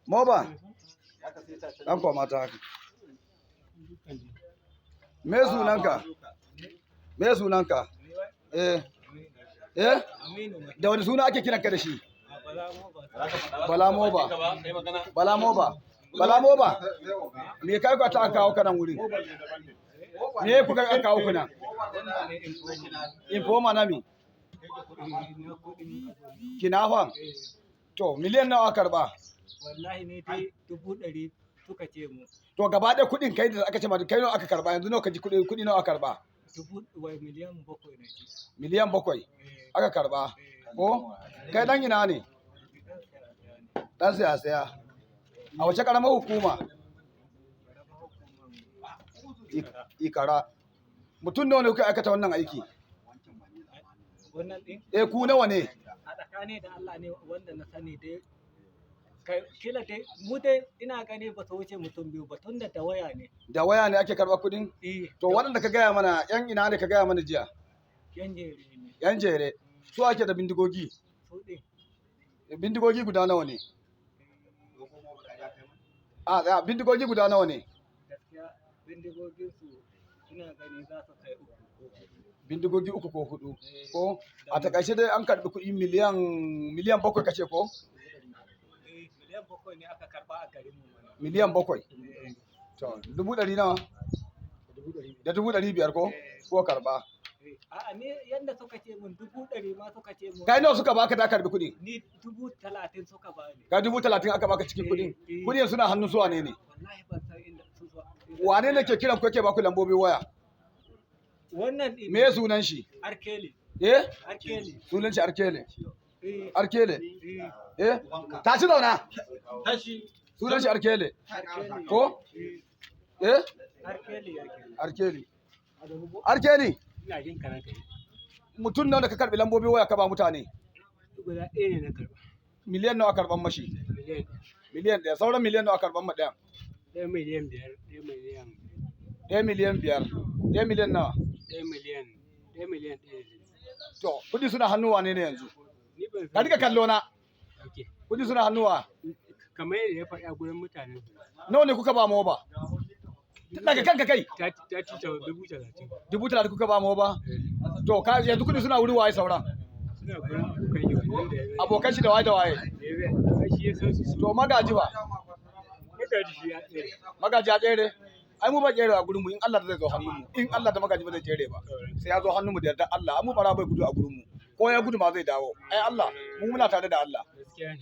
Moba. Dan koma ta haka. Me sunanka? Me sunanka? Eh. Eh? Da wani suna ake kiranka da shi? Bala Moba. Bala Moba. Bala Moba. Me kai ka ta kawo ka nan wurin? Me kuka aka kawo ku nan? Informer na mi? Kinafan? To, miliyan nawa aka karba? Wallahi ne dai 100,000 suka ce mu. To, gaba ɗaya kuɗin kai da aka ce ma kai nawa aka karba, yanzu nawa ka ji, kuɗi kuɗi nawa aka karba? Dubu wai 7 miliyan na ji. 7 miliyan aka karba. Ko? Kai dan ina ne? Dan siyasa. A wace karamar hukuma? Ikara. Mutum nawa ne kuka aikata wannan aiki? Wannan ɗin? Eh, ku nawa ne? A tsakani da Allah ne wanda na sani dai, kai kila dai mu dai ina gani ba su wuce mutum biyu ba, tunda da waya ne. Da waya ne ake karɓar kuɗin? Eh. To, waɗanda ka gaya mana yan ina ne ka gaya mana jiya? Yan jere ne. Yan jere. Su ake da bindigogi. Su ɗin. Bindigogi guda nawa ne? A tsaya, bindigogi guda nawa ne? Gaskiya bindigogin su ina gani za su kai uku ko huɗu. Bindigogi uku ko hudu. Ko? A takaice dai an karɓi kuɗi 7 miliyan kace ko? Eh, 7 miliyan ne aka karba a garin mu mana. 7 miliyan. To, 100,000 nawa? Da 500,000 ko? Ko karɓa. Eh, a'a, ni yanda suka ce mun 100,000 ma suka ce mun. Kai nawa suka baka da karɓi kuɗi? Ni 30,000 suka bani. Ka 30,000 aka baka cikin kuɗin. Eh. Kuɗin suna hannun su wane ne? Wallahi ban san inda su zuwa. Wane ne ke kiran ku yake baku lambobin waya? Wannan ɗin. Me sunan shi? Arkeli. Eh? Arkeli. Sunan shi Arkele. Eh. Arkele. Eh. Eh? Tashi zauna. Tashi. Sunan shi Arkele. Arkeli. Ko? Eh? Arkeli yake. Arkeli. Arkeli. Ina jin karanta. Mutum nawa da ka karbi lambobin waya ka ba mutane? Guda ɗaya ne na karba. Miliyan nawa karban mashi? 1 miliyan. 1 miliyan. Sauran miliyan nawa karban ma ɗayan? 1.5 miliyan, 1 miliyan. 1.5 miliyan. 1 miliyan nawa? 1 miliyan, 1.1 miliyan. To, kuɗi suna hannu wane ne yanzu? Ni ban Ka rika kallo na. Okay. Kuɗi suna hannuwa. Kamar yadda ya faɗa gurin mutanen su. Nawa ne kuka ba Moba? Daga kanka kai. Ta ci ta 30,000. 30,000 kuka ba Moba? To, ka yanzu kuɗi suna wuri waye sauran? Suna gurin abokan yi wannan da ya Abokan shi da waye da waye. Ai shi ya san su. To, magaji ba. Magaji shi ya tsere. Magaji ya tsere. Ai mu ba tsere a gurin mu, in Allah da zai zo hannun mu. In Allah da magaji ba zai tsere ba. Sai ya zo hannun mu da yarda Allah. Mu bara bai gudu a gurin mu. Ko ya gudu ma zai dawo. Ai Allah, mu muna tare da Allah. Gaskiya ne.